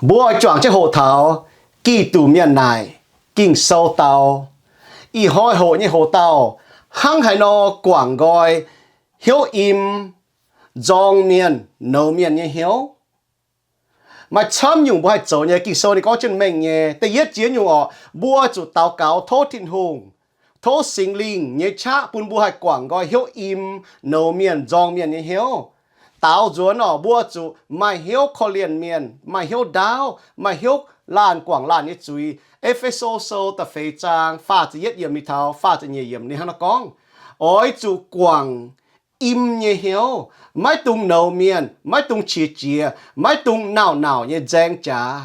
Mbuo oix juangc jienv hoqc taux Giduc mienh naaic Ging-Sou dau. Ih hnoi hoqc nyei hoc-dauh hnangv haaix nor guangc nqoi hnyouv im, nzorng mienh, nouz mienh nyei hnyouv. Maaih camv nyungc mbuo haih zoux nyei. Ging-Sou ninh gorngv jienv mengh nyei. Da'yietv jiex nyungc orqc, mbuo zuqc daux gaux tov Tin-Hungh, tov Singx Lingh nyei qaqv bun mbuo haih guangc nqoi hnyouv im, nouz mienh, nzorng mienh nyei hnyouv. Daaux nzuonx orqc, mbuo zuqc maaih hnyouv korv-lienh mienh, maaih hnyouv ndaauv, maaih hnyouv laanh guangc laanh nyei zuiz. E^fe^so Sou da'feix zaang faah ziepc yietv yiemc mingh taux faah ziepc nyeic yiemc ninh hnangv naaiv gorngv, oix zuqc guangc im nyei hnyouv, maiv dungx nouz mienh, maiv dungx qiex jiez, maiv dungx nauc-nauc nyei nzaeng jaax,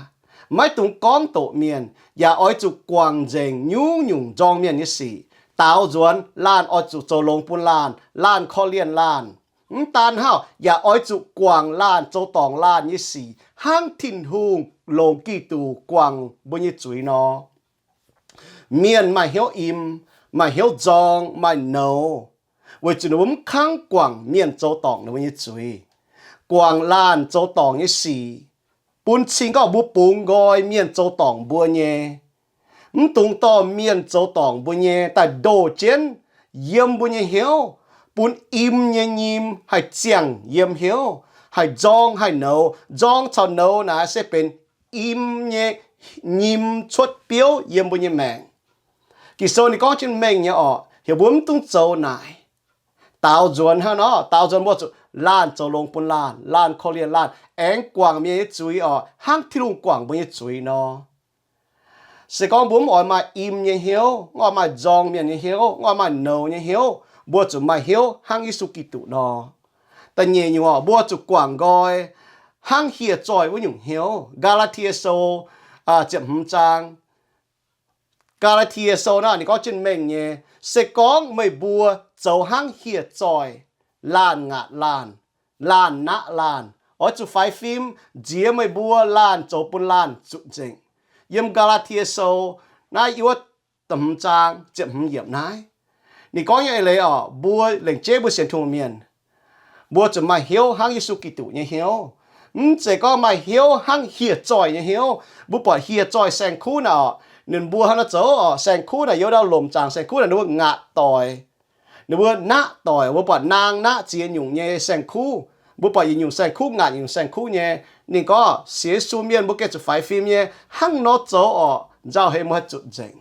maiv dungx gorngv doqc mienh, yaac oix zuqc guangc nzengc nyungc nyungc nzorng mienh nyei sic. Daaux nzuonx laanh oix zuqc zoux longx bun laanh, laanh korv-lienh laanh. Mv daan hnangv, yaac oix zuqc guangc laanh, zoux dorngc laanh nyei sic hnangv Tin-Hungh longc Giduc guangc mbuo nyei zuiz nor. Mienh maaih hnyouv im, maaih hnyouv nzorng, maaih nouz, weic zuqc ninh mbuo mv kangv guangc mienh zoux dorngc ninh mbuo nyei zuiz, guangc laanh zoux dorngc nyei sic, bun cing gorngv mbuo bungx nqoi mienh zoux dorngc mbuo nyei. Mv dungx dorh mienh zoux dorngc mbuo nyei daaih ndoh jienv yiem mbuo nyei hnyouv, bun im nyei nyim haih ziangh yiem hnyouv, haih nzorng haih nouz. Nzorng caux nouz naaic se benx im nyei nyim cuotv biouv yiem mbuo nyei maengc. Ging-Sou ninh gorngv jienv mengh nyei orqc, heuc mbuo mv dungx zoux naaic. Daaux nzuonx hnangv nor, daaux nzuonx mbuo zuqc laanh zoux longx bun laanh, laanh korv-lienh laanh, aengx guangc mienh nyei zuiz orqc, hnangv Tin-Hungh guangc mbuo nyei zuiz nor. Se gorngv mbuo mv oix maaih im nyei hnyouv, mv oix maaih nzorng mienh nyei hnyouv, mv oix maaih nouz nyei hnyouv, mbuo zuqc maaih hnyouv hnangv Yesu Giduc nor. Da'nyeic nyungc orqc, mbuo zuqc guangc nqoi hnangv hieh zoih wuov nyungc hnyouv. Gaa^laa^tie Sou ziepc hmz zaang. Gaa^laa^tie Sou naaiv ninh gorngv jienv mengh nyei, se gorngv meih mbuo zoux hnangv hieh zoih, laanh ngaatc laanh, laanh naqv laanh, oix zuqc faix fim nziex meih mbuo laanh zoux bun laanh zuqc nzengc. Yiem Gaa^laa^tie Sou naaiv wuov hmz zaang ziepc hmz yiemc naaiv, ninh gorngv nyei eix leiz orqc, mbuo lengc jeiv mbuo sienx Tin-Hungh mienh, mbuo zuqc maaih hnyouv hnangv Yesu Giduc nyei hnyouv. Mv zeiz gorngv maaih hnyouv hnangv hieh zoih nyei hnyouv. Mbuo buatc hieh zoih saeng-kuv naaic orqc, ninh mbuo hnangv naaiv zoux orqc, saeng-kuv naaic youz ndau lomc zaangc saeng-kuv naaic ninh mbuo ngaatc doic, ninh mbuo naqv doic. Mbuo buatc naang naqv ziex nyungc nyei saeng-kuv, mbuo buatc yietc nyungc saeng-kuv ngaatc yietc nyungc saeng-kuv nyei. Ninh gorngv sienx Yesu mienh mbuo gengh zuqc faix fim nyei hnangv nor zoux orqc, nzauh heix mbuo haih zuqc nzengc.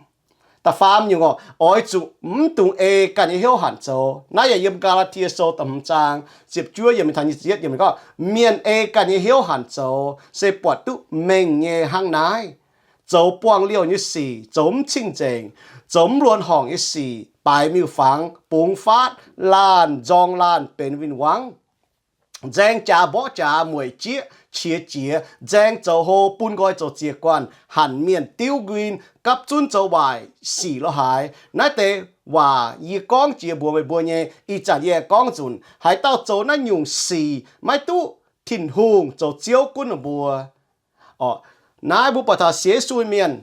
Da'faam nyungc orqc, oix zuqc mv dungx ei ganh nyei hnyouv hanc zoux. Naaiv yaac yiem Gaa^laa^tie Sou da'hmz zaang ziepc juov yiemc taux nyic ziepc yietv yiemc gorngv, mienh ei ganh nyei hnyouv hanc zoux se buatc duqv mengh nyei hnangv naaiv. Zoux buangh liouh nyei sic, zoux mv cing-nzengc, zoux mv luonx horngc nyei sic, baaix miuc-fangx, bungx faatv laanh, nzorng laanh benx win-wangv, nzaeng jaax mborqv jaax, mueic jieqv qiex jiez, nzaeng zoux hlo, bun nqoi zoux ziec guanh, hanc mienh diuv nquin, gapv zunv zoux waaic sic lo haaix. Naaiv deix waac yie gorngv jiex mbuox meih mbuo nyei. Ih zanc yie aengx gorngv nzunc, haaix dauh zoux naaiv nyungc sic maiv duqv Tin-Hungh zoux Ziouv gunv ninh mbuo. Orqc, naaiv mbuo buatc taux sienx Yesu mienh,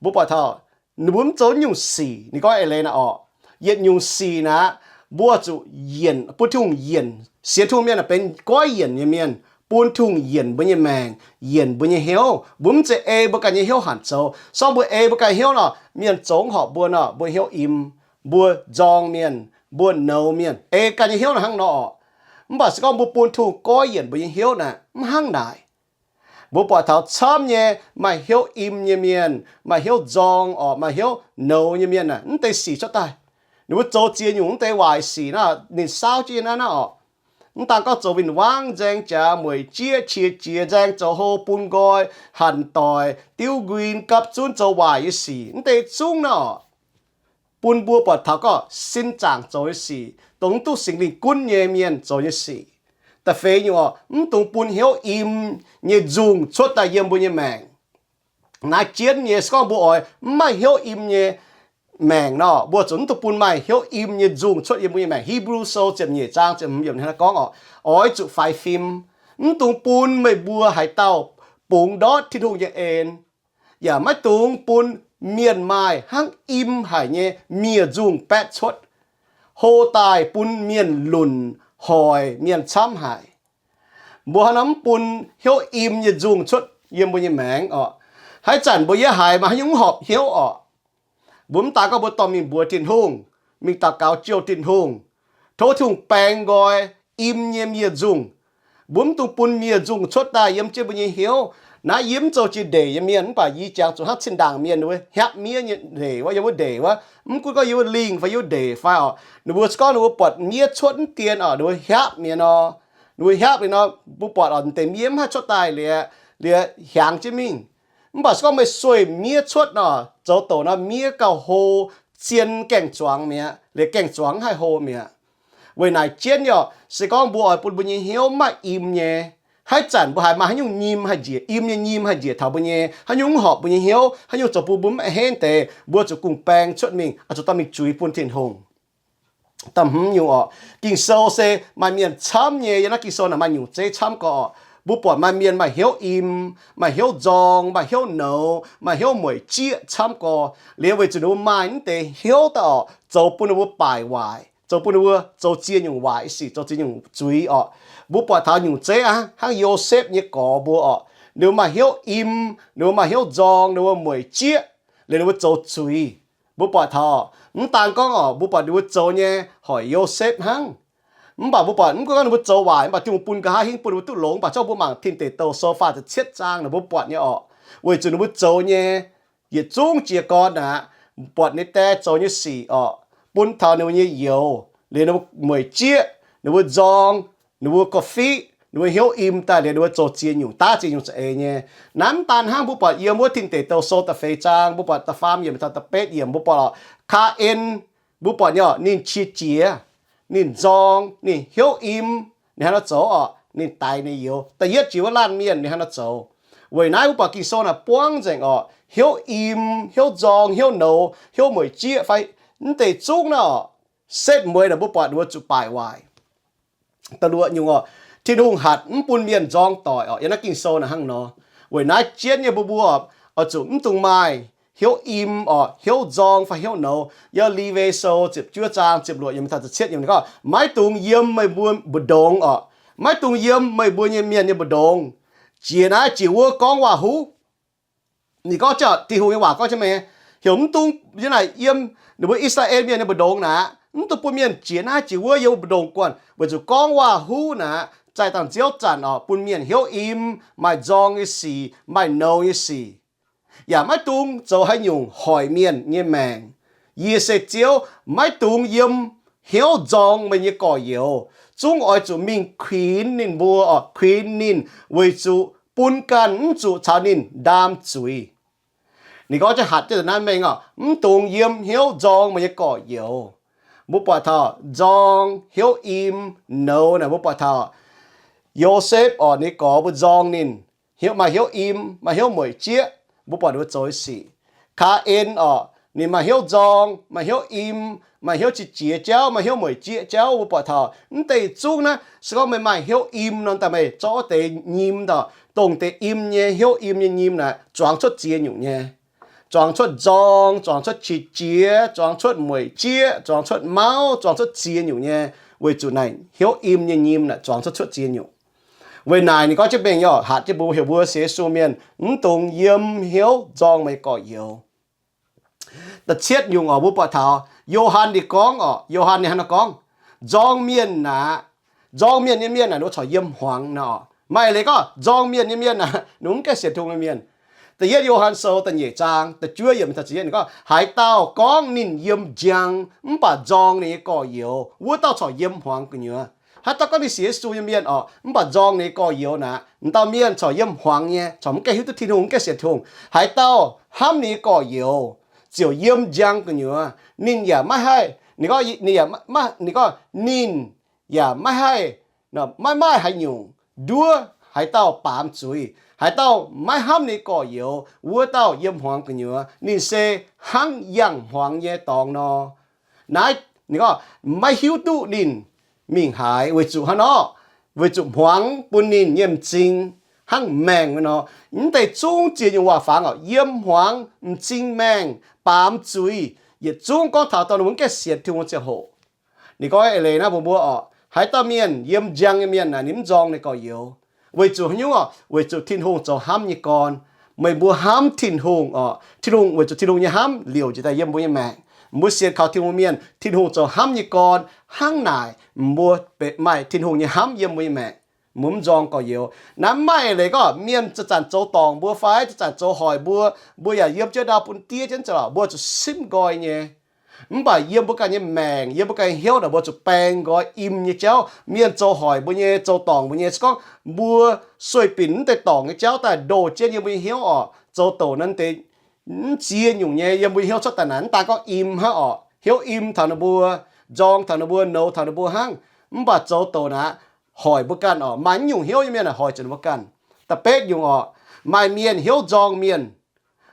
mbuo buatc taux ninh mbuo mv zoux nyungc sic. Ninh gorngv eix leiz naaic orqc, yietc nyungc sic naaic, mbuo zuqc yienc, bun Tin-Hungh yienc. Sienx Tin-Hungh mienh aah, benx goiv yienc nyei mienh, bun Tin-Hungh yienc mbuo nyei maengc, yienc mbuo nyei hnyouv. Mbuo mv zeiz ei mbuo ganh nyei hnyouv hanc zoux. Se gorngv mbuo ei mbuo ganh nyei hnyouv nor, mienh zoux mv horpc mbuo nor, mbuo hnyouv im, mbuo nzorng mienh, mbuo nouz mienh, ei ganh nyei hnyouv naaic hnangv nor orqc. Mv baac se gorngv mbuo bun Tin-Hungh goiv yienc mbuo nyei hnyouv naaic, mv hnangv naaic. Mbuo buatc taux camv nyei maaih hnyouv im nyei mienh, maaih hnyouv nzorng orqc, maaih hnyouv nouz nyei mienh aah, mv deix sic cuotv daaih. Ninh mbuo zoux ziex nyungc mv deix waaic sic naaiv, ninh saauv jienv naaiv naaiv orqc. Mv daan gorngv zoux win-wangv, nzaeng jaax, mueic jieqv, qiex jiez, nzaeng zoux hlo, bun nqoi, hanc doic, diuv nquin, gapv zunv zoux waaic nyei sic, mv deix zungv naaiv orqc, bun mbuo buatc taux gorngv sin zaangc zoux nyei sic, dongh mv duqv Singx Lingh gunv nyei mienh zoux nyei sic. Da'feix nyungc orqc, mv dungx bun hnyouv im nyei nzungh cuotv daaih yiem mbuo nyei maengc. Naaiv jienv nyei, se gorngv mbuo oix mv maaih hnyouv im nyei maengc nor, mbuo zuqc mv dungx bun maaih hnyouv im nyei nzungh cuotv yiem mbuo nyei maengc. Hipv^lu Sou ziepc nyeic zaang ziepc hmz yiemc hnangv naaiv gorngv orqc, oix zuqc faix fim. Mv dungx bun meih mbuo haaix dauh bungx ndortv Tin-Hungh nyei en, yaac maiv dungx bun mienh maaih hnangv im haic nyei miev nzungh baetv cuotv, hlo daaih bun mienh lunc hoic mienh camv haic. Mbuo hnangv nor mv bun hnyouv im nyei nzungh cuotv yiem mbuo nyei maengc oc. Haaix zanc mbuo yiem haaix maaih haaix nyungc mv horpc hnyouv oc, mbuo mv daan gorngv mbuo dorh mingh mbuox Tin-Hungh, mingh daux gaux jouh Tin-Hungh, tov Tin-Hungh baeng nqoi im nyei miev-nzungh. Mbuo mv dungx bun miev-nzungh cuotv daaih yiem jienv mbuo nyei hnyouv. Naaiv yie mv zoux jiex ndeic nyei mienh, mv baac yie jangx zuqc hnangv zinh ndaangc mienh ninh mbuo hiaapv miev nyei ndeic wuov, yiem wuov ndeic wuov, mv gunv gorngv yiem wuov lingh fai yiem wuov ndeic fai oc, ninh mbuo se gorngv ninh mbuo buatc miev cuotv mv dien oc, ninh mbuo hiaapv miev nor, ninh mbuo hiaapv miev nor, mbuo buatc oc, deix miev mv haih cuotv daaih liuz, liuz hiaangx jienv mingh. Mv baac se gorngv meih sueih miev cuotv nor, zoux douc nor miev gauh hlo, zien gaeng-zuangx mi'aqv, liuz gaeng-zuangx mv haih hlo mi'aqv. Weic naaic jienv nyei oc, se gorngv mbuo oix bun mbuo nyei hnyouv mv maaih im nyei, haaix zanc mbuo haiz maaih haaix nyungc nyim haih njiec, im nyei nyim haih njiec taux mbuo nyei, haaix nyungc mv horpc mbuo nyei hnyouv, haaix nyungc zoux bun mbuo mv a'hneiv deix, mbuo zuqc kungx baeng cuotv mingh, oix zuqc dorh mingh zuiz bun Tin-Hungh. Da'hmz nyungc oc, Ging-Sou se maaih mienh camv nyei, yiem naaiv Ging-Sou naaic maaih nyungc zeiv camv gorx oc. Mbuo buatc maaih mienh maaih hnyouv im, maaih hnyouv nzorng, maaih hnyouv nouz, maaih hnyouv mueic jieqv camv gorx. Liuz weic zuqc ninh mbuo maaih mv deix hnyouv daaih oc, zoux bun ninh mbuo baaic waaic, zoux bun ninh mbuo zoux ziex nyungc waaic sic, zoux ziex nyungc zuiz oc. Mbuo buatc taux nyungc zeiv hnangv Yosepv nyei gorx mbuo oc, ninh mbuo maaih hnyouv im, ninh mbuo maaih hnyouv nzorng, ninh mbuo mueic jieqv, liuz ninh mbuo zoux zuiz. Mbuo buatc taux, mv daan gorngv oc, mbuo buatc ninh mbuo zoux nyei hoic Yosepv hnangv. Mv baac mbuo buatc mv gunv gorngv ninh mbuo zoux waaic, mv baac Tin-Hungh bun nqa'haav hingv bun ninh mbuo duqv longx. Mv baac zorqv mbuo mangc Tin Deic Douh Sou faah ziepc cietv zaang naaic mbuo buatc nyei oc, weic zuqc ninh mbuo zoux nyei yietc zungv jiez gorn aqv, buatc ninh die zoux nyei sic oc, bun taux ninh mbuo nyei youz, liuz ninh mbuo mueic jieqv, ninh mbuo nzorng, ninh mbuo gorqv-fiqv, ninh mbuo hnyouv im daaih liuz ninh mbuo zoux ziex nyungc, daav ziex nyungc za'eix nyei. Naaiv mv daan hnangv, mbuo buatc yiem wuov Tin Deic Douh Sou da'feix zaang, mbuo buatc da'faam yiemc taux da'betv yiemc, mbuo buatc oc, Kaa^en, mbuo buatc nyei oc, ninh qiex jiez, ninh nzorng, ninh hnyouv im, ninh hnangv nor zoux oc, ninh daix ninh youz. Da'yietv jiex wuov laanh mienh ninh hnangv nor zoux. Weic naaiv mbuo buatc Ging-Sou naaic buangv nzengc oc, hnyouv im, hnyouv nzorng, hnyouv nouz, hnyouv mueic jieqv fai mv deix zungv naaiv oc, setv mueiz naaic mbuo buatc ninh mbuo zuqc baaic waaic. Da'luoqc nyungc oc, Tin-Hungh hatc mv bun mienh nzorng doic oc, yiem naaiv Ging-Sou naaic hnangv nor. Weic naaiv jienv nyei mbuo mbuo oc, oix zuqc mv dungx maaih hnyouv im oc, hnyouv nzorng fai hnyouv nouz. Yiem Lewi Sou ziepc juov zaang ziepc luoqc yiemc taux ziepc cietv yiemc ninh gorngv, maiv dungx yiem meih mbuo mbu'ndongx oc, maiv dungx yiem meih mbuo nyei mienh nyei mbu'ndongx, jiex naaiv jiex wuov gorngv waac-huv. Ninh gorngv jienv, Tin-Hungh nyei waac gorngv jienv meih, heuc mv dungx yiem naaic yiem ninh mbuo I^saa^laa^en Mienh nyei mbu'ndongx naaic, mv dungx bun mienh jiex naaiv jiex wuov yiem mbu'ndongx guanh, weic zuqc gorngv waac-huv naaic zaih dangh nziouv zanc oc, bun mienh hnyouv im, maaih nzorng nyei sic, maaih nouz nyei sic. Yaac maiv dungx zoux haaix nyungc hoic mienh nyei maengc. Yie se Ziouv. Maiv dungx yiem hnyouv nzorng meih nyei gorx-youz. Zungv oix zuqc mingh kuinx ninh mbuo oc, kuinx ninh, weic zuqc bun ganh mv zuqc caux ninh ndaam zuiz. Ninh gorngv jienv hatc jienv naaiv mengh oc, mv dungx yiem hnyouv nzorng meih nyei gorx-youz. Mbuo buatc taux nzorng, hnyouv im, nouz naaic mbuo buatc taux Yosepv oc, ninh gorx mbuo nzorng ninh, hnyouv, maaih hnyouv im, maaih hnyouv mueic jieqv. Mbuo buatc ninh mbuo zoux nyei sic. Kaa^en oc, ninh maaih hnyouv nzorng, maaih hnyouv im, maaih hnyouv qiex jiez jauv, maaih hnyouv mueic jieqv jauv. Mbuo buatc taux mv deix zungv naaiv, se gorngv meih maaih hnyouv im nor, daaih meih zorqv wuov deix nyim daaih, dongh deix im nyei, hnyouv im nyei nyim naaic, zuangx cuotv ziex nyungc nyei. Zuangx cuotv nzorng, zuangx cuotv qiex jiez, zuangx cuotv mueic jieqv, zuangx cuotv mauv, zuangx cuotv ziex nyungc nyei, weic zuqc naaic hnyouv im nyei nyim naaic zuangx cuotv cuotv ziex nyungc. Weic naaic ninh gorngv jienv mengh nyei oc, hatc jienv mbuo, heuc mbuo sienx Yesu mienh mv dungx yiem hnyouv nzorng meih nyei gorx-youz. Da'cietv nyungc oc, mbuo buatc taux Yo^han ninh gorngv oc, Yo^han ninh hnangv naaiv gorngv, nzorng mienh naaic, nzorng mienh nyei mienh naaic, ninh mbuo corc yiem hmuangx nor. Maaih leiz gorngv nzorng mienh nyei mienh naaic, ninh mbuo mv gaengh sienx Tin-Hungh nyei mienh. Da'yietv Yo^han Sou da'nyeic zaang da'juov yiemc taux ziepc yietv ninh gorngv, haaix dauh gorngv ninh yiem njang mv baac nzorng ninh nyei gorx-youz, wuov dauh corc yiem hmuangx gu'nyuoz. Haaix dauh gorngv ninh sienx Yesu nyei mienh oc, mv baac nzorng ninh nyei gorx-youz naaic, m'dauh mienh corc yiem hmuangx nyei, corc mv gaengh hiuv duqv Tin-Hungh, mv gaengh sienx Tin-Hungh. Haaix dauh hnamv ninh nyei gorx-youz ziouc yiem njang gu'nyuoz. Ninh yaac maiv haih, ninh gorngv, ninh yaac maiv, ninh gorngv ninh yaac maiv haih, maiv maaih haaix nyungc nduov haaix dauh baamz zuiz. Haaix dauh maiv hnamv ninh gorx-youz, wuov dauh yiem hmuangx gu'nyuoz, ninh se hnangv yangh hmuangx nyei dorngx nor. Naaiv ninh gorngv maiv hiuv duqv ninh mingh haaix, weic zuqc hnangv nor, weic zuqc hmuangx bun ninh nyei m'zing hnangv maengh nor. Mv deix zungv ziex nyungc waac-fangx oc, yiem hmuangx, m'zing maengh, baamz zuiz, yietc zungv gorngv taux dorh ninh mbuo mv gaengh sienx Tin-Hungh ziangh hoc. Ninh gorngv eix leiz naaiv mbuox mbuo oc, haaix dauh mienh yiem njang nyei mienh naaic, ninh mv nzorng ninh gorx-youz. Weic zuqc haaix nyungc orqc? Weic zuqc Tin-Hungh zoux hnamv nyei gorn. Meih mbuo hnamv Tin-Hungh orqc, Tin-Hungh, weic zuqc Tin-Hungh nyei hnamv liouc njiec daaih yiem mbuo nyei maengc. Mbuo sienx kaux Tin-Hungh mienh, Tin-Hungh zoux hnamv nyei gorn hnangv naaic, mbuo maaih Tin-Hungh nyei hnamv yiem mbuo nyei maengc. Mbuo mv nzorng gorx-youz. Naaiv mv maaih eix leiz gorngv mienh zanc-zanc zoux dorngc mbuo fai zanc-zanc zoux hoic mbuo, mbuo yaac yiem jienv ndau bun diev jienv zoux, mbuo zuqc simv nqoi nyei. Mv baac yiem mbuo ganh nyei maengc, yiem mbuo ganh nyei hnyouv naaic, mbuo zuqc baeng nqoi im nyei jauv. Mienh zoux hoic mbuo nyei, zoux dorngc mbuo nyei, se gorngv mbuo sueih binc mv deix dorngc nyei jauv daaih ndoh jienv yiem mbuo nyei hnyouv orqc, zoux douc naaiv deix mv ziex nyungc nyei yiem mbuo nyei hnyouv cuotv daaih naaic, mv daan gorngv im hnangv orqc, hnyouv im taux ninh mbuo, nzorng taux ninh mbuo, nouz taux ninh mbuo hnangv. Mv baac zoux douc naaic hoic mbuo ganh orqc, maaih mv nyungc hnyouv nyei mienh naaic hoic zuqc ninh mbuo ganh. Da'betv nyungc orqc, maaih mienh hnyouv nzorng mienh,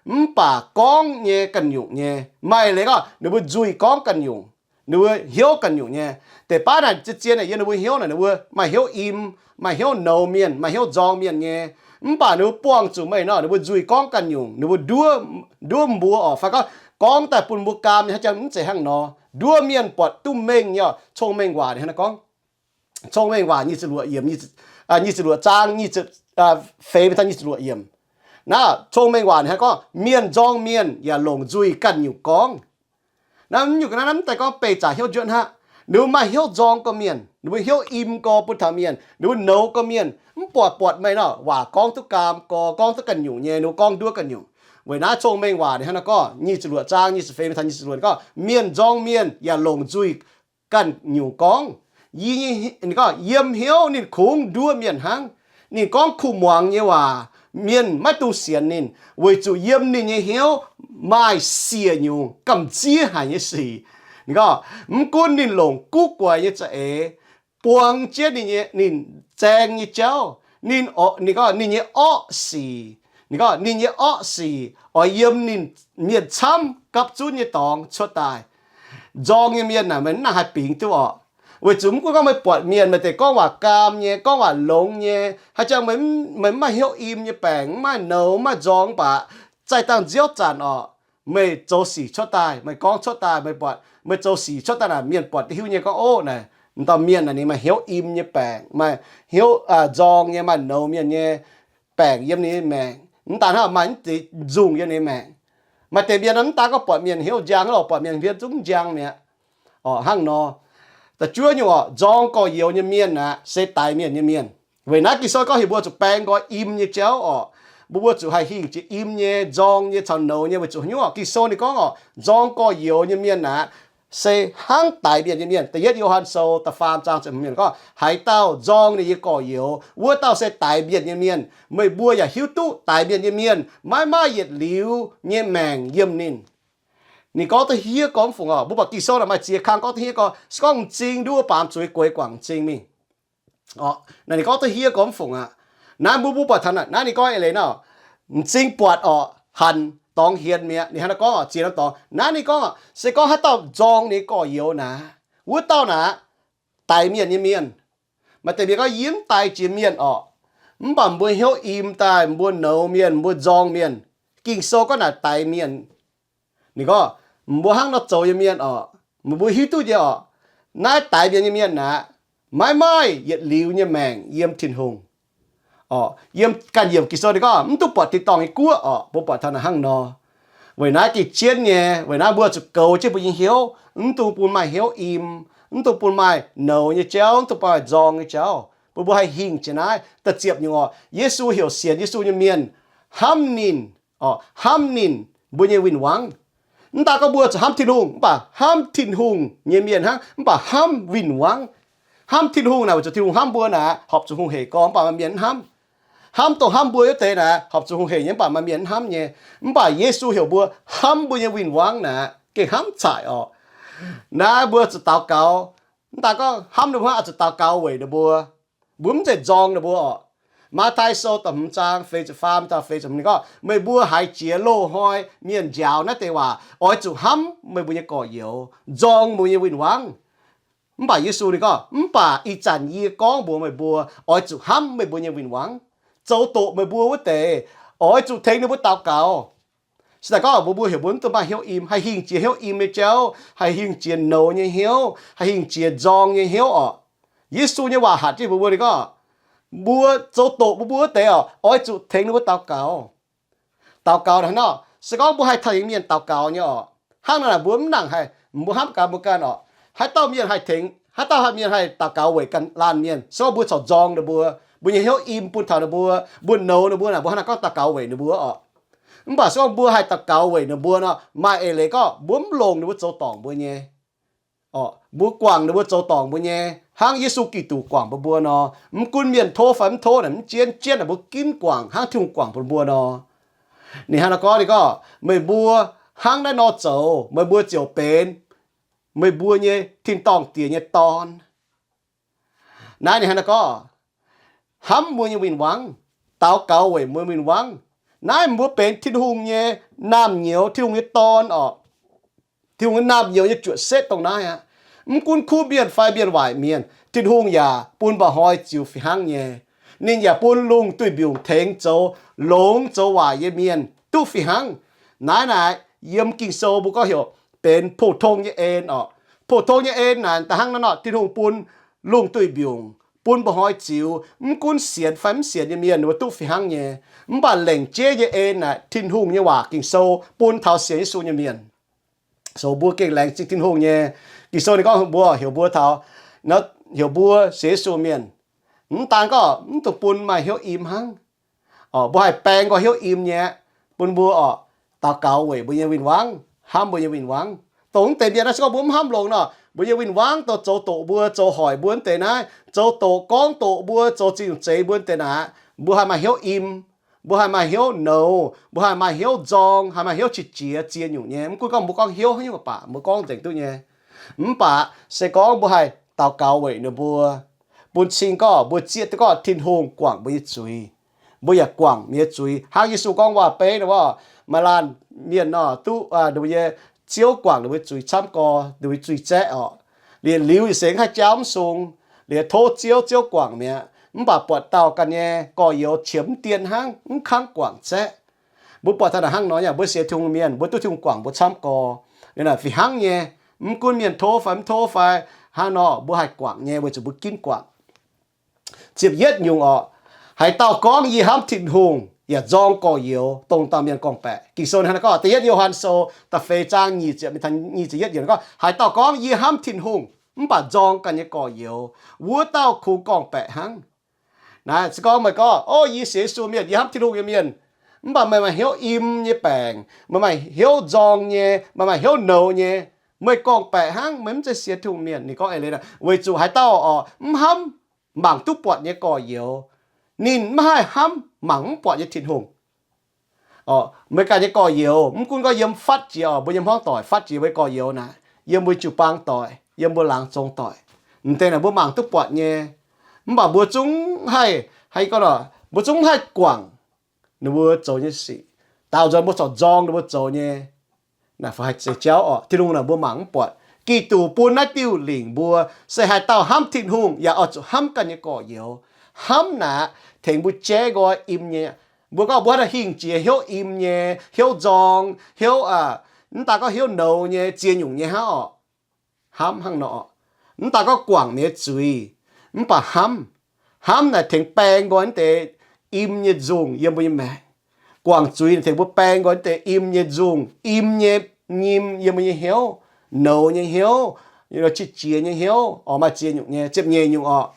mv baac gorngv nyei ganh nyungc nyei. Maaih leiz gorngv ninh mbuo nzuih gorngv ganh nyungc, ninh mbuo hnyouv ganh nyungc nyei. Deix baav naaic zien-zien naaic yiem ninh mbuo hnyouv naaic, ninh mbuo maaih hnyouv im, maaih hnyouv nouz mienh, maaih hnyouv nzorng mienh nyei. Mv baac ninh mbuo buangh zuqc meih nor, ninh mbuo nzuih gorngv ganh nyungc, ninh mbuo nduov, nduov mbuo orqc, fai gorngv, gorngv daaih bun mbuo gaam nyei, haaix jangx mv zeiz hnangv nor. Nduov mienh buatc duqv mengh nyei orqc. Cong-Mengh Waac ninh hnangv naaiv gorngv, Cong-Mengh Waac nyic ziepc luoqc yiemc, nyic ziepc luoqc zaang, nyic ziepc, feix mingh taux nyic ziepc luoqc yiemc. Naaiv Cong-Mengh Waac ninh hnangv gorngv mienh nzorng mienh yaac longc nzuih ganh nyungc gorngv. Naaiv nyungc ga'naaiv mv daaih gorngv beih zaqc hnyouv njuotv hnangv. Ninh mbuo maaih hnyouv nzorng gorqv-mienh, ninh mbuo hnyouv im gorx bun taux mienh, ninh mbuo nouz gorqv-mienh, mv buatc, buatc meih nor, waac gorngv duqv gaam gorx, gorngv duqv ganh nyungc nyei, ninh mbuo gorngv nduov ganh nyungc. Weic naaiv Cong-Mengh Waac ninh hnangv naaiv gorngv, nyic ziepc luoqc zaang, nyic ziepc feix mingh taux nyic ziepc luoqc gorngv, mienh nzorng mienh yaac longc nzuih ganh nyungc gorngv. Yie, ninh gorngv yiem hnyouv ninh kungx nduov mienh hnangv. Ninh gorngv kuh muangx nyei waac, mienh maiv dungx sienx ninh, weic zuqc yiem ninh nyei hnyouv maaih siec nyungc gamh nziev haic nyei sic. Ninh gorngv mv gunv ninh longc guv guaix nyei za'eix buang jienv ninh nyei, ninh zaeng nyei jauv, ninh, ninh gorngv ninh nyei orqv sic, ninh gorngv ninh nyei orqv sic oix yiem ninh mienh camv gapv zunv nyei dorngx cuotv daaih. Nzorng nyei mienh naaic, meih mv nangc haih bingx duqv orqc. Weic zuqc mv gunv gorngv meih buatc mienh, meih deix gorngv waac gaam nyei, gorngv waac longx nyei, haaix jangx meih, meih mv maaih hnyouv im nyei baengc, mv maaih nouz, mv maaih nzorng, mv baac zaih dangh nziouv zanc orqc, meih zoux sic cuotv daaih, meih gorngv cuotv daaih, meih buatc, meih zoux sic cuotv daaih naaic, mienh buatc hiuv nyei gorngv, ov, naaic, m'dauh mienh naaic ninh maaih hnyouv im nyei baengc, maaih hnyouv, aa, nzorng nyei, maaih nouz mienh nyei baengc yiem ninh nyei maengc. Mv daan hnangv, maaih mv deix nzungh yiem ninh nyei maengc. Maaih deix mienh mv daan gorngv buatc mienh hnyouv njang, lorqc, buatc mienh hmien zungv njang mi'aqv. Orqc, hnangv nor, da'juov nyungc orqc, nzorng gorx-youz nyei mienh aqv, se daix mienh nyei mienh. Weic naaiv Ging-Sou gorngv heuc mbuo zuqc baeng nqoi im nyei jauv orqc. Mbuo, mbuo zuqc haih hingh jiex im nyei, nzorng nyei, caux nouz nyei, weic zuqc haaix nyungc orqc? Ging-Sou ninh gorngv orqc, nzorng gorx-youz nyei mienh aqv, se hnangv daix mienh nyei mienh. Da'yietv Yo^han Sou da'faam zaang ziepc hmz mienh gorngv, haaix dauh nzorng ninh nyei gorx-youz, wuov dauh se daix mienh nyei mienh. Meih mbuo yaac hiuv duqv daix mienh nyei mienh maiv maaih yietc liuz nyei maengc yiem ninh. Ninh gorngv duqv hiev gormx fungc orqc. Mbuo buatc Ging-Sou naaic maaih ziex kang gorngv duqv hiev gorx. Se gorngv m'zing nduov baamz zuiz gueix guangc m'zing mingh. Orqc, naaiv ninh gorngv duqv hiev gormx fungc aqv. Naaiv mbuo, mbuo buatc taux naaiv ninh gorngv eix leiz nor, m'zing buatc orqc, hanc dorngx hienx mi'aqv. Ninh hnangv naaiv gorngv orqc, ziex norm dorngx. Naaiv ninh gorngv orqc, se gorngv haaix dauh nzorng ninh nyei gorx-youz naaic, wuov dauh naaic daix mienh nyei mienh. Maaih deix mienh gorngv, yie mv daix jiex mienh orqc. Mv baac mbuo hnyouv im daaih, mbuo nouz mienh, mbuo nzorng mienh. Ging-Sou gorngv naaic daix mienh. Ninh gorngv, mbuo hnangv nor zoux nyei mienh orqc, meih mbuo hiuv duqv nyei orqc, naaiv daix mienh nyei mienh aqv, maiv maaih yietc liuz nyei maengc yiem Tin-Hungh. Orqc, yiem ganh yiemc Ging-Sou ninh gorngv mv duqv buatc tin-dorngh nyei guoqv orqc. Mbuo buatc taux naaic hnangv nor. Weic naaiv gengh jienv nyei, weic naaiv mbuo zuqc goux jienv mbuo nyei hnyouv, mv dungx bun maaih hnyouv im, mv dungx bun maaih nouz nyei jauv, mv dungx bun maaih nzorng nyei jauv. Bun mbuo haih hingh jiex naaiv. Da'ziepc nyungc orqc, Yesu heuc sienx Yesu nyei mienh hnamv ninh, orqc, hnamv ninh mbuo nyei win-wangv. Mv daan gorngv mbuo zuqc hnamv Tin-Hungh, mv baac hnamv Tin-Hungh nyei mienh hnangv, mv baac hnamv win-wangv. Hnamv Tin-Hungh naaic weic zuqc Tin-Hungh hnamv mbuo naaic, horpc zuqc hungh heic gorngv, mv baac maaih mienh mv hnamv. Hnamv dongh hnamv mbuo wuov deix naaic, horpc zuqc hungh heic nyei, mv baac maaih mienh mv hnamv nyei. Mv baac Yesu heuc mbuo hnamv mbuo nyei win-wangv naaic, gengh hnamv caic orqc. Naaiv mbuo zuqc daux gaux. Mv daan gorngv hnamv ninh mbuo hnangv, oix zuqc daux gaux weic ninh mbuo. Mbuo mv zeiz nzorng ninh mbuo orqc. Matv^taai Sou da'hmz zaang feix ziepc faam daaih feix ziepc hmz ninh gorngv, meih mbuo haiz jiex loz-hnoi mienh njaaux naaiv deix waac, oix zuqc hnamv meih mbuo nyei gorx-youz, nzorng mbuo nyei win-wangv. Mv baac Yesu ninh gorngv, mv baac ih zanc yie gorngv mbuox meih mbuo, oix zuqc hnamv meih mbuo nyei win-wangv. Zoux doqc meih mbuo wuov deix, oix zuqc tengx ninh mbuo daux gaux. Se daaih gorngv mbuo, mbuo heuc mbuo mv dungx maaih hnyouv im, haih hingh jiex hnyouv im nyei jauv, haih hingh jiex nouz nyei hnyouv, haih hingh jiex nzorng nyei hnyouv orqc. Yesu nyei waac hatc jienv mbuox mbuo ninh gorngv, Mbuo zoux doqc mbuo mbuo wuov deix oc, oix zuqc tengx ninh mbuo daux gaux. Daux gaux hnangv nor, se gorngv mbuo haih taux hnyangx mienh daux gaux nyei oc, hnangv naaic mbuo mv nangc haih, mbuo hnamv gaax mbuo ganh oc. Haaix dauh mienh haih tengx, haaix dauh mienh haih daux gaux weic ganh laanh mienh? Se gorngv mbuo corc nzorng ninh mbuo, mbuo nyei hnyouv im bun taux ninh mbuo, mbuo nouz ninh mbuo naaic, mbuo hnangv naaic gorngv daux gaux weic ninh mbuo oc. Mv baac se gorngv mbuo haih daux gaux weic ninh mbuo nor, maaih eix leiz gorngv mbuo mv longc ninh mbuo zoux dorngc mbuo nyei. Mbuo guangc ninh mbuo zoux dorngc mbuo nyei, hnangv Yesu Giduc guangc mbuo mbuo nor. Mv gunv mienh tov fai mv tov naaic, mv jienv jienv naaic, mbuo ginv guangc hnangv Tin-Hungh guangc bun mbuo nor. Ninh hnangv naaiv gorngv, ninh gorngv, meih mbuo hnangv naaiv nor zoux, meih mbuo ziouc benx meih mbuo nyei tin-dorngh Diex nyei dorn. Naaiv ninh hnangv naaiv gorngv, hnamv mbuo nyei win-wangv, daux gaux weic mbuo win-wangv. Naaiv mbuo benx Tin-Hungh nyei naamh nyouz, Tin-Hungh nyei dorn oc. Tin-Hungh nyei naamh nyouz nyei juoqc setv dongh naaiv aqv. Mv gunv kuv mienh fai mienh waaic mienh, Tin-Hungh yaac bun mba'hnoi ziux fih hnangv nyei. Ninh yaac bun lungh duih mbiungc tengx zoux longx zoux waaic nyei mienh duqv fih hnangv. Naaiv naaic yiem Ging-Sou mbuo gorngv heuc benx pou-tong nyei en oc. Pou-tong nyei en naaic da'hnangv naaiv nor, Tin-Hungh bun lungh duih mbiungc, bun mba'hnoi ziux, mv gunv sienx fai mv sienx nyei mienh ninh mbuo duqv fih hnangv nyei. Mv baac lengc jeiv nyei en naaic Tin-Hungh nyei waac Ging-Sou bun taux sienx Yesu nyei mienh. So mbuo gengh laengz zingh Tin-Hungh nyei. Ging-Sou ninh gorngv mbuo heuc mbuo taux, heuc mbuo sienx Yesu mienh, mv daan gorngv mv dungx bun maaih hnyouv im hnangv. Mbuo haih baeng nqoi hnyouv im nyei, bun mbuo oc, daux gaux weic mbuo nyei win-wangv, hnamv mbuo nyei win-wangv. Dongh mv deix mienh naaiv se gorngv mbuo mv hnamv longx nor, mbuo nyei win-wangv dongh zoux doqc mbuo, zoux hoic mbuo mv deix naaiv, zoux doqc gorngv doqc mbuo, zoux ziex nyungc zeix mbuo mv deix naaic, mbuo haih maaih hnyouv im, mbuo haih maaih hnyouv nouz, mbuo haih maaih hnyouv nzorng, haih maaih hnyouv qiex jiez ziex nyungc nyei. Mv gunv gorngv mbuo gorngv hnyouv haaix nyungc baac mbuo gorngv nzengc duqv nyei. Mv baac se gorngv mbuo haih daux gaux weic ninh mbuo, bun cing gorngv mbuo zieqv duqv gorngv Tin-Hungh guangc mbuo nyei zuiz, mbuo yaac guangc ninh nyei zuiz. Hnangv Yesu gorngv waac-beiv nor, maaih laanh mienh nor duqv ninh mbuo nyei Ziouv guangc ninh mbuo zuiz camv gorx, ninh mbuo zuiz zaeqv orqc. Liuz, liuz yietc sengx haih jauv mv sung, liuz tov Ziouv, Ziouv guangc mi'aqv. Mv baac buatc dauh ganh nyei gorx-youz qiemx mv dien hnangv, mv kangv guangc zaeqv. Mbuo buatc taux naaic hnangv nor, yaac mbuo sienx Tin-Hungh mienh, mbuo duqv Tin-Hungh guangc mbuo camv gorx. Naaiv naaic fih hnangv nyei. Mv gunv mienh tov fai mv tov fai hnangv nor, mbuo haih guangc nyei weic zuqc mbuo ginv guangc. Ziepc yietv nyungc orqc, haaix dauh gorngv yie hnamv Tin-Hungh yaac nzorng gorx-youz, dongh dauh mienh gorngv-baeqc. Ging-Sou hnangv naaiv gorngv, Da'yietv Yo^han Sou da'feix zaang nyic ziepc, nyic ziepc yietv yiemc gorngv, haaix dauh gorngv yie hnamv Tin-Hungh mv baac nzorng ganh nyei gorx-youz, wuov dauh kungx gorngv-baeqc hnangv. Naaiv se gorngv meih gorngv, O, yie sienx Yesu mienh, yie hnamv Tin-Hungh nyei mienh, mv baac meih maaih hnyouv im nyei baengc, meih maaih hnyouv nzorng nyei, meih maaih hnyouv nouz nyei, meih gorngv-baeqc hnangv, meih mv zeiz sienx Tin-Hungh mienh. Ninh gorngv eix leiz naaic weic zuqc haaix dauh orqc mv hnamv mangc duqv buatc nyei gorx-youz, ninh mv haih hnamv mangc mv buatc nyei Tin-Hungh. Meih ganh nyei gorx-youz, mv gunv gorngv yiem fatv jiex orqc, mbuo yiem hmuangv doic fatv jiex mbuo nyei gorx-youz naaic, yiem mbuo jiu-baang doic, yiem mbuo laangz zong doic, m'deix naaic mbuo mangc duqv buatc nyei. Mv baac mbuo zungv haih, haih gorngv, mbuo zungv mv haih guangc ninh mbuo zoux nyei sic. Daaux nzuonx mbuo corc nzorng ninh mbuo zoux nyei. Naaiv fai haih zeix jauv orqc, Tin-Hungh naaic mbuo mangc mv buatc. Giduc bun naaiv diuh lingc mbuo, se haaix dauh hnamv Tin-Hungh yaac oix zuqc hnamv ganh nyei gorx-youz. Hnamv naaic tengx mbuo jaiv nqoi im nyei. Mbuo gorngv mbuo haaix dauh hingh jiex hnyouv im nyei, hnyouv nzorng, hnyouv, mv daan gorngv hnyouv nouz nyei, ziex nyungc nyei hnangv orqc. Hnamv hnangv nor, mv daan gorngv guangc mienh nyei zuiz, mv baac hnamv. Hnamv naaic tengx baeng nqoi naaiv deix im nyei nzungh yiem mbuo nyei maengc. Guangc zuiz naaic tengx mbuo baeng nqoi naaiv deix im nyei nzungh, im nyei nyim yiem mbuo nyei hnyouv, nouz nyei hnyouv, qiex jiez nyei hnyouv, oix maaih ziex nyungc nyei. Ziepc nyeic nyungc orqc,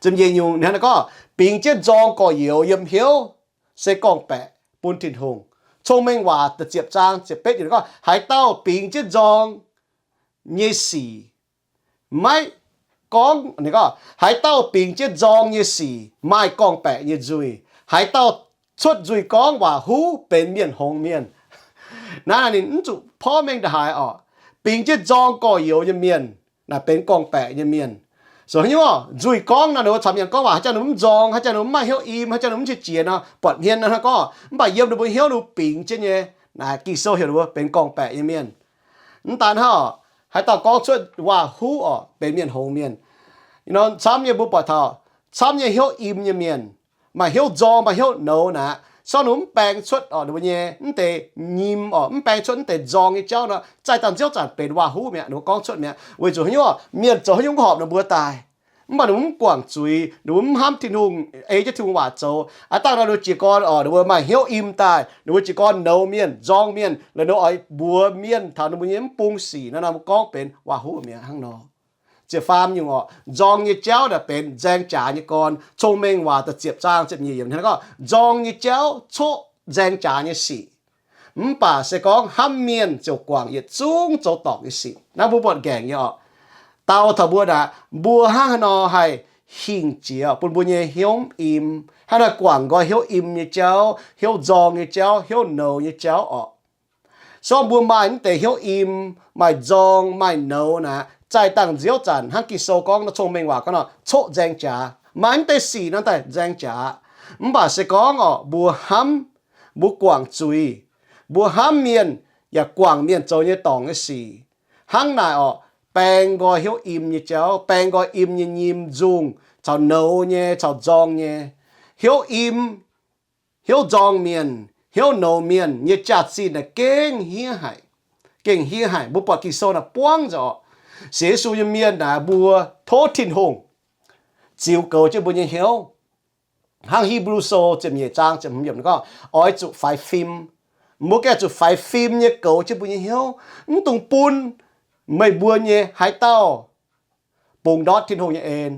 ziepc nyeic nyungc ninh gorngv, bingx jienv nzorng gorx-youz yiem hnyouv se gorngv-baeqc bun Tin-Hungh. Cong-Mengh Waac da'ziepc zaang ziepc betv yiemc gorngv, haaix dauh bingx jienv nzorng nyei sic maiv gorngv, ninh gorngv, haaix dauh bingx jienv nzorng nyei sic maaih gorngv-baeqc nyei nzuih. Haaix dauh cuotv nzuih gorngv waac-huv benx mienh hngongx mienh. Naaiv ninh mv zuqc porv mengh ndongc haaix orqc. Bingx jienv nzorng gorx-youz nyei mienh naaic benx gorngv-baeqc nyei mienh. So haaix nyungc nzuih gorngv nor, ninh mbuo caux mienh gorngv waac haaix jangx ninh mbuo mv nzorng, haaix jangx ninh mbuo mv haih hnyouv im, haaix jangx ninh mbuo mv qiex jiez nor, buatc hmien nor hnangv gorngv, mv baac yiem ninh mbuo hnyouv ninh mbuo bingx jienv nyei. Naaic Ging-Sou heuc ninh mbuo benx gorngv-baeqc nyei mienh. Mv daan hnangv, haaix dauh gorngv cuotv waac-huv orqc benx mienh hngongx mienh. Camv nyei mbuo buatc taux camv nyei hnyouv im nyei mienh, maaih hnyouv nzorng, maaih hnyouv nouz naaic, se gorngv ninh mbuo mv baeng cuotv orqc, ninh mbuo nyei mv deix nyim orqc, mv baeng cuotv mv deix nzorng nyei jauv nor, zaih daaih nziouv zanc benx waac-huv mi'aqv, ninh mbuo gorngv cuotv mi'aqv. Weic zuqc haaix nyungc, mienh zoux haaix nyungc mv horpc ninh mbuo daaih. Mv baac ninh mbuo mv guangc zuiz, ninh mbuo mv hnamv Tin-Hungh, ei jienv Tin-Hungh waac zoux. Aav dangh nor ninh mbuo jiez gorn oc, ninh mbuo maaih hnyouv im daaih, ninh mbuo jiez gorn nouz mienh, nzorng mienh, laaix ninh mbuo oix mbuox mienh taux ninh mbuo nyei mv bung sic nor, ninh mbuo gorngv benx waac-huv mi'aqv hnangv nor. Ziepc faam nyungc oc, nzorng nyei jauv naaic benx nzaeng jaax nyei gorn. Cong-Mengh Waac da'ziepc zaang ziepc nyeic yiemc hnangv gorngv, nzorng nyei jauv coqv nzaeng jaax nyei sic, mv baac se gorngv hnamv mienh ziouc guangc yietc zungv zoux dorngc nyei sic. Naaiv mbuo buatc nqaengc nyei oc. Dau taux mbuo naaic, mbuo hnangv haaix nor haih hingh jiex bun mbuo nyei hnyouv im, hnangv haaix nor guangc nqoi hnyouv im nyei jauv, hnyouv nzorng nyei jauv, hnyouv nouz nyei jauv oc. Se gorngv mbuo maaih mv deix hnyouv im, maaih nzorng, maaih nouz naaic, zaih dangh nziouv zanc hnangv Ging-Sou gorngv nor, Cong-Mengh Waac gorngv nor, coqv nzaeng jaax. Maaih mv deix sic nor daaih nzaeng jaax. Mv baac se gorngv oc, mbuo hnamv, mbuo guangc zuiz, mbuo hnamv mienh, yaac guangc mienh zoux nyei dorngc nyei sic, hnangv naaic oc, baeng nqoi hnyouv im nyei jauv, baeng nqoi im nyei nyim, nzungh caux nouz nyei caux nzorng nyei. Hnyouv im, hnyouv nzorng mienh, hnyouv nouz mienh nyei jaax-zinh naaic gengh hiev haic, gengh hiev haic. Mbuo buatc Ging-Sou naaic buangv nzengc oc. Sienx Yesu nyei mienh naaic, mbuo tov Tin-Hungh ziux goux jienv mbuo nyei hnyouv. Hnangv Hipv^lu Sou ziepc nyeic zaang ziepc hmz yiemc gorngv, oix zuqc faix fim. Mbuo gengh zuqc faix fim nyei goux jienv mbuo nyei hnyouv. Mv dungx bun meih mbuo nyei haaix dauh bungx ndortv Tin-Hungh nyei en.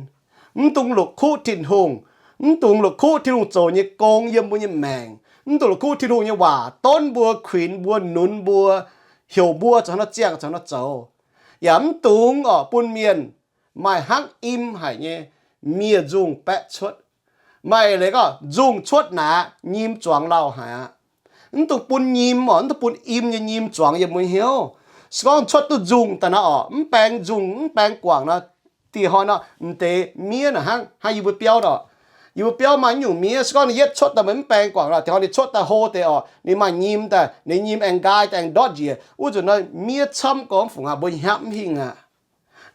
Mv dungx la'kuqv Tin-Hungh. Mv dungx la'kuqv Tin-Hungh zoux nyei gong yiem mbuo nyei maengc. Mv dungx la'kuqv Tin-Hungh nyei waac donv mbuo, kuinx mbuo, nunz mbuo, heuc mbuo zoux haaix nor ziangh, zoux haaix nor zoux. Yaac mv dungx oc bun mienh maaih hnangv im haic nyei miev-nzungh baeqv cuotv. Maaih leiz gorngv nzungh cuotv naaic, nyim zuangx lauh haic aqv. Mv dungx bun nyim oc, mv dungx bun im nyei nyim zuangx yiem mbuo hnyouv. Se gorngv cuotv duqv nzungh daaih nor oc, mv baeng nzungh, mv baeng guangc nor, dieh hnoi nor, m'deix miev naaic hnangv, hnangv yie mbuo biauv nor. Yie mbuo biauv maaih nyungc miev, se gorngv ninh yietv cuotv daaih meih mv baeng guangc nor, dieh hnoi ninh cuotv daaih hlo deix oc, ninh maaih nyim daaih, ninh nyim aengx nqaai daaih aengx ndortv njiec, wuov nzunc nor miev camv gormx fungc aqv, mbuo hnyapv mv hingh aqv.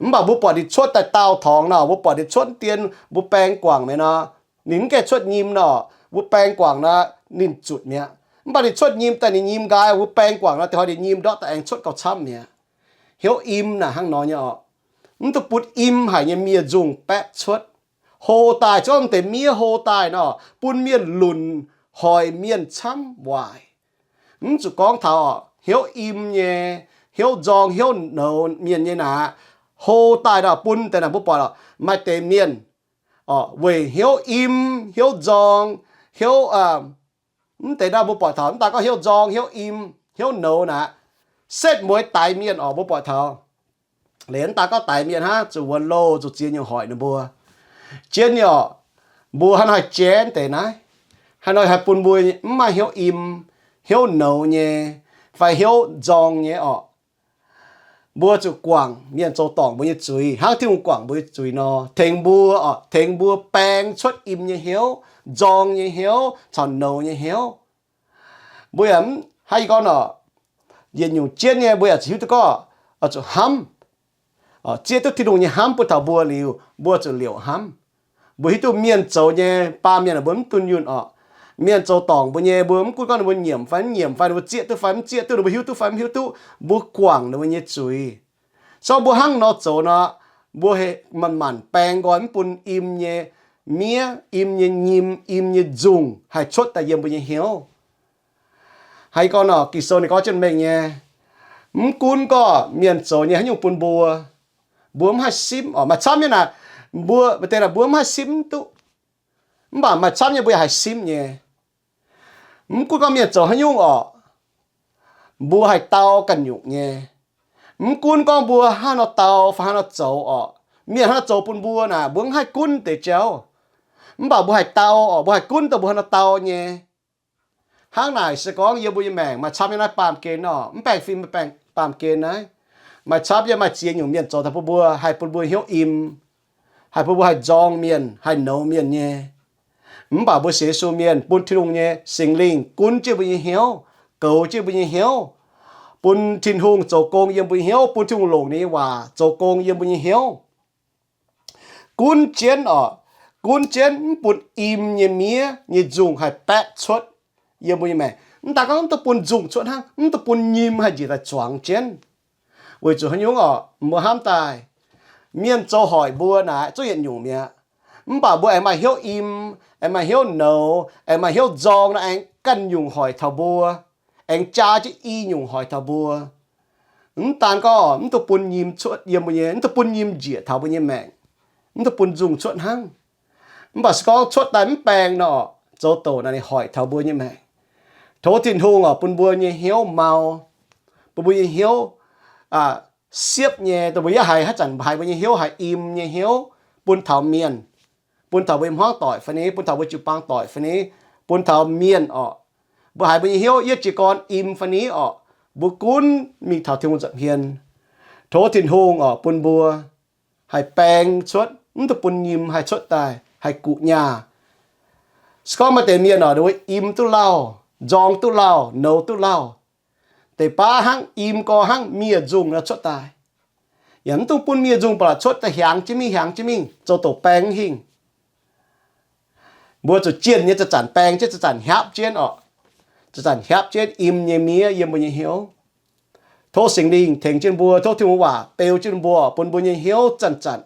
Mv baac mbuo buatc ninh cuotv daaih daauh torngx nor, mbuo buatc ninh cuotv dien, mbuo baeng guangc meih nor, ninh mv gaengh cuotv nyim nor, mbuo baeng guangc nor, ninh zutc mi'aqv. Mv baac ninh cuotv nyim daaih, ninh nyim nqaai, mbuo baeng guangc nor, dieh hnoi ninh nyim ndortv daaih aengx cuotv gauh camv mi'aqv. Hnyouv im naaic hnangv nor nyei oc. Mv dungx bun im haic nyei miev-nzungh baeqv cuotv. Hlo daaih, zorqv m'deix miev hlo daaih nor, bun mienh lunc, hoic mienh camv waaic. Mv zuqc gorngv taux oc, hnyouv im nyei, hnyouv nzorng, hnyouv nouz mienh nyei naaic, hlo daaih nor, bun deix naaic mbuo buatc oc, maaih deix mienh oc, weic hnyouv im, hnyouv nzorng, hnyouv, mv deix naaiv mbuo buatc taux, mv daaih gorngv hnyouv nzorng, hnyouv im, hnyouv nouz naaic, setv mueiz daix mienh oc. Mbuo buatc taux liuz mv daaih gorngv daix mienh hnangv, zuqc wuonx loh, zuqc ziex nyungc hoic ninh mbuo. Jienv nyei oc, mbuo haaix nor haih janv deix naaiv? Haaix nor haih bun mbuo mv maaih hnyouv im, hnyouv nouz nyei, fai hnyouv nzorng nyei oc? Mbuo zuqc guangc mienh zoux dorngc mbuo nyei zuiz hnangv Tin-Hungh guangc mbuo nyei zuiz nor, tengx mbuo oc, tengx mbuo baeng cuotv im nyei hnyouv, nzorng nyei hnyouv, caux nouz nyei hnyouv. Mbuo yaac mv, hnangv yie gorngv nor, yietc nyungc jienv nyei mbuo yaac zuqc hiuv duqv gorngv, zuqc hnamv, zieqv duqv Tin-Hungh nyei hnamv bun taux mbuo liuz, mbuo zuqc liouc hnamv. Mbuo hiuv duqv mienh zoux nyei baamh mienh mbuo mv dunh yunh oc. Mienh zoux dorngc mbuo nyei, mbuo mv gunv gorngv ninh mbuo nyiemc fai mv nyiemc, fai ninh mbuo zieqv duqv fai mv zieqv duqv, ninh mbuo hiuv duqv fai mv hiuv duqv, mbuo guangc ninh mbuo nyei zuiz. Se gorngv mbuo hnangv nor zoux nor, mbuo manc-manc baeng nqoi mv bun im nyei miev, im nyei nyim, im nyei nzungh haih cuotv daaih yiem mbuo nyei hnyouv. Haaix gorngv nor, Ging-Sou ninh gorngv jienv mengh nyei, mv gunv gorngv mienh zoux nyei haaix nyungc bun mbuo, mbuo mv haih simv oc. Maaih camv nyei naaic, mbuo maaih deix naaic mbuo mv haih simv duqv, mv baac maaih camv nyei mbuo yaac haih simv nyei. Mv gunv gorngv mienh zoux haaix nyungc oc, mbuo haih dau ganh nyungc nyei. Mv gunv gorngv mbuo hnangv nor dau fai hnangv nor zoux oc, mienh hnangv nor zoux bun mbuo naaic, mbuo mv haih gunv deix jauv. Mv baac mbuo haih dau oc, mbuo haih gunv dongh mbuo hnangv nor dau nyei. Hnangv naaic se gorngv yiem mbuo nyei maengc maaih camv nyei naaiv baamh gen oc, mv baengh fim, baamh gen naaiv. Maaih camv nyei maaih ziex nyungc mienh zoux daaih bun mbuo, haih bun mbuo hnyouv im, haih bun mbuo haih nzorng mienh, haih nouz mienh nyei. Mv baac mbuo sienx Yesu mienh bun Tin-Hungh nyei Singx Lingh gunv jienv mbuo nyei hnyouv, goux jienv mbuo nyei hnyouv, bun Tin-Hungh zoux gong yiem mbuo nyei hnyouv, bun Tin-Hungh longc ninh nyei waac zoux gong yiem mbuo nyei hnyouv. Gunv jienv oc, gunv jienv mv bun im nyei miev nyei nzungh haih baeqv cuotv yiem mbuo nyei maengc. Mv daaih gorngv mv dungx bun nzungh cuotv hnangv, mv dungx bun nyim haih njiec daaih zuangx jienv. Weic zuqc haaix nyungc oc, mbuo hnamv daaih, Mienh zoux hoic mbuo naaic zuqc yietc nyungc mi'aqv. Mv baac mbuo aengx maaih hnyouv im, aengx maaih hnyouv nouz, aengx maaih hnyouv nzorng nor, aengx ganh nyungc hoic taux mbuo, aengx jaa jienv i nyungc hoic taux mbuo. Mv daan gorngv mv duqv bun nyim cuotv yiem mbuo nyei, mv duqv bun nyim njiec taux mbuo nyei maengc, mv duqv bun nzungh cuotv hnangv. Mv baac se gorngv cuotv daaih mv baeng nor, zoux douc naaic ninh hoic taux mbuo nyei maengc. Tov Tin-Hungh oc, bun mbuo nyei hnyouv mau, bun mbuo nyei hnyouv siepv nyei, dongh mbuo yaac haiz haaix zanc haiz mbuo nyei hnyouv haiz im nyei hnyouv bun taux mienh, bun taux mbuo nyei hmuangv doic fai ni, bun taux mbuo jiu-baang doic fai ni, bun taux mienh oc. Mbuo haiz mbuo nyei hnyouv yie jiez gorn im fai ni oc, mbuo gunv mingh taux Tin-Hungh nza'hmien. Tov Tin-Hungh oc, bun mbuo haih baeng cuotv, mv duqv bun nyim haih cuotv daaih, haih guqc nyaah. Se gorngv maaih deix mienh oc, ninh mbuo im duqv lauh, nzorng duqv lauh, nouz duqv lauh, deix baav hnangv, im gorx hnangv, miev nzungh nor cuotv daaih. Yaac mv dungx bun miev nzungh ba'laqc cuotv daaih hiaangx jienv mingh, hiaangx jienv mingh, zoux douc baeng hingh. Mbuo zuqc jienh nyei zanc-zanc baeng jienv, zanc-zanc hiaapv jienv oc. Zanc-zanc hiaapv jienv im nyei miev yiem mbuo nyei hnyouv. Tov Singx Lingh tengx jienv mbuo, tov Tin-Hungh waac beu jienv mbuo, bun mbuo nyei hnyouv zanc-zanc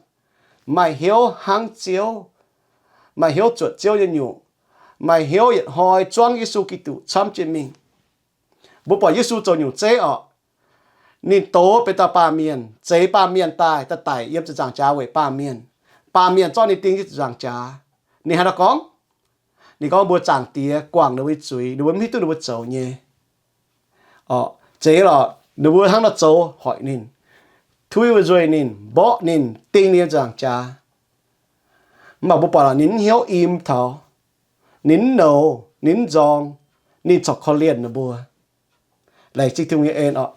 maaih hnyouv hnangv Ziouv, maaih hnyouv zuotc Ziouv nyei nyungc, maaih hnyouv yietc hnoi zuangv Yesu Giduc camv jienv mingh. Mbuo buatc Yesu zoux nyungc zeiv oc. Ninh doz benx dauh baamh mienh, zeix baamh mienh daaih, daaih daic yiem ziepc nzaangc jaax weic baamh mienh. Baamh mienh zorqv ninh ding yiem ziepc nzaangc jaax. Ninh haaix nor gorngv? Ninh gorngv mbuo Zaangc Diex guangc ninh mbuo nyei zuiz, ninh mbuo mv hiuv duqv ninh mbuo zoux nyei. Oc, zeiz lorqc, ninh mbuo hnangv nor zoux hoic ninh, tuiv mbuo nzuih ninh, mborqv ninh, ding ninh yiem ziepc nzaangc jaax. Mv baac mbuo buatc lorqc, ninh mv hnyouv im taux, ninh mv nouz, ninh mv nzorng, ninh corc korv-lienh ninh mbuo. Laengz zingh Tin-Hungh nyei en oc.